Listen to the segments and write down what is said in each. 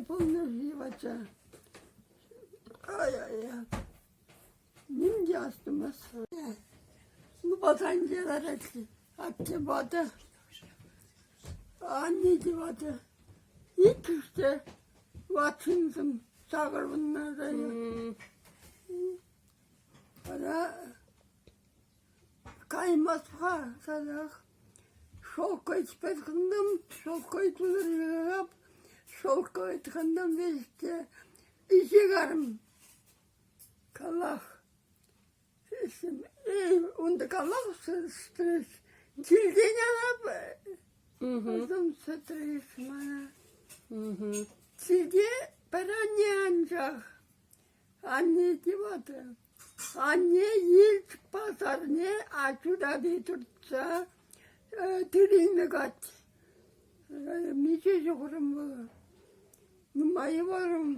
пулнӑ-ши ача? Ай-ай-ай. Ним те астумасть. Лупасанче ларать атте ватӑ, анне те ватӑ. Иккӗш те ват ҫынсем 80-на кайнӑ. Вара каймасть-ха татах. Шелкой тӑхӑнтӑм, шелкой тутӑр шелкой тӑхӑнтӑм веҫ те ӗҫе карӑм. Калах. Унта калах стресс. Килтен ана потом стресс мана. Килте пӗр анне анчах. Анне те ватӑ. Анне Елчӗк пасарне ачу-тати туртса тырӑ кать. Миҫе ҫухрӑм вӑл? Нумай вӑрӑм.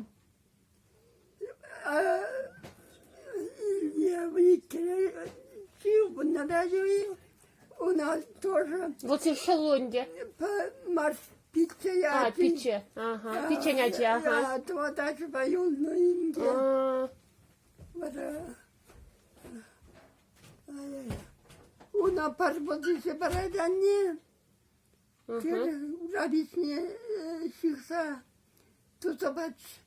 У нас тоже. Вот шӑллу ӗнтӗ. Марс пичче А, пичче. Ага. Пиччен ачи, ага. Тӑватачӑпа юлнӑ ӗнтӗ. Вара Уна пар илсе парать анне. Ураписне ҫыхса туса пачӗ.